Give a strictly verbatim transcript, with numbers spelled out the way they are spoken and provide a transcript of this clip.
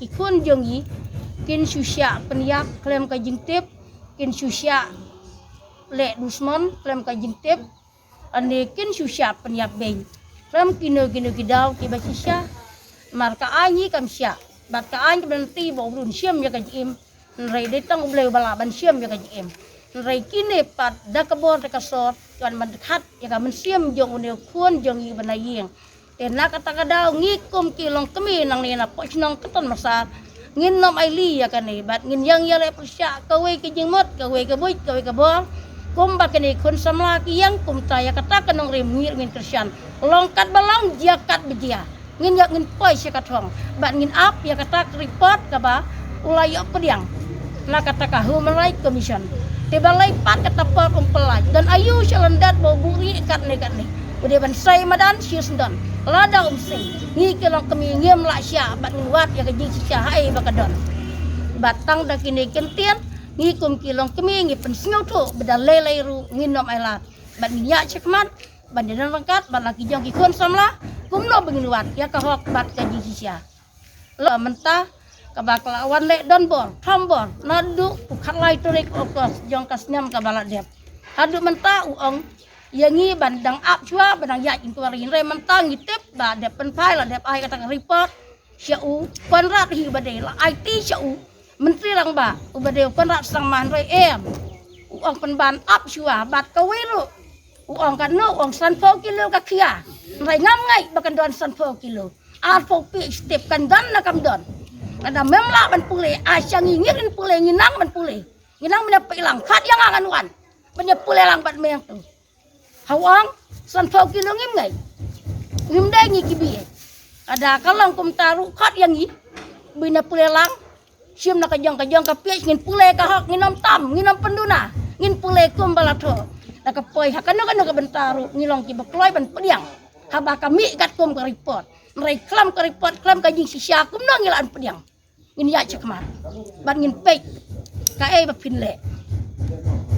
Ki khun jong ngi kin shu shah pynïap khlem ka jingtip, kin shu shah leh dusmon khlem ka jingtip, ane kin shu shah pynïap beiñ khlem kino kino ki daw kiba shisha. Mar ka aiñ hi kam shah, bad ka aiñ ka ban ti ba u briew un shim ïa ka jingim. Hynrei dei tang U Blei uba lah ban shim ïa ka jingim. Hynrei kine pat da ka bor da ka sor, ki wan ban khat ïa ka mynsiem jong une u khun jong ngi uba na ïing. Te na kata ka daw ngi kum ki longkmie nangne na Pohshnong Kynton Massar, ngin nym ailad ïa kane bad ngin ïeng ïaleh pyrshah kawei ka jingmut, kawei ka buit, kawei ka bor. Kumba kine khun samla ki ïeng, kumta ïa kata ka nongrim ngi ruh ngin kyrshan. Long katba long, jia katba jia. Ngin ïa, ngin poi sha ka thong bad ngin ap ïa kata ka report kaba u la ïoh pdiang na kata ka Human Rights Commission. Te balei pat kata por um pyllait? Don aïu sha lyndet ba u buhrieh katne katne? U dei ban sei madan shi syndon. Lada um sei, ngi ki longkmie ngim lah shah bad ngin wad ïa ka jingshisha haei ba ka don. Bad tang da kine ki kyntien, ngi kum ki longkmie ngi pynsngewthuh ba da lei lei ruh ngin nym ailad bad ngin ïaid shakhmat ban ïadon ryngkat bad la ki jong ki khun samla kumno ba ngin wad ïa ka hok bad ka jingshisha. Lo mynta kaba ka la wan leh donbor thombor naduh u khatlai tarik August jong ka snem kaba la dep. Haduh mynta u ong ïa ngi ban dang ap shuwa, ban dang ïaid inquiry. Hynrei mynta ngi tip ba dep pynphai, la dep ai kata ka report sha u Conrad hi uba dei, la aiti sha u Myntri Rangbah uba dei u Conrad Sangma. Hynrei em, u ong pynban ap shuwa bad kawei ruh u ong katno, u ong sanphew kilo ka khia. Hynrei ngam ngeit ba kan don sanphew kilo. Arphew phi step kan don ne kam don. Lada mem lah ban pule, ai sha ngi, ngi kin pule, ngi nang ban pule. Ngi nang ban peit lang, khot ïa nga ngan wan ban ïa pule lang bad me hangto. Ha u ong sanphew kilo ngim ngeit. Ngim dei ngi ki baieit. Lada ka long kumta ruh khot ïa ngi, bun na pule lang. Shim na ka jong ka jong ka page, ngin pule ka hok, ngin nym tam, ngin nym pynduna, ngin pule kumba la thoh. Da ka poi ha kano kano ka bynta ruh ngi long kiba kloi ban pdiang haba ka mih katkum ka report. Hynrei khlem ka report, khlem ka jingshisha, kumno ngi lah ban pdiang? Ngin ïaid shakhmat bad ngin peit kaei ba phin leh.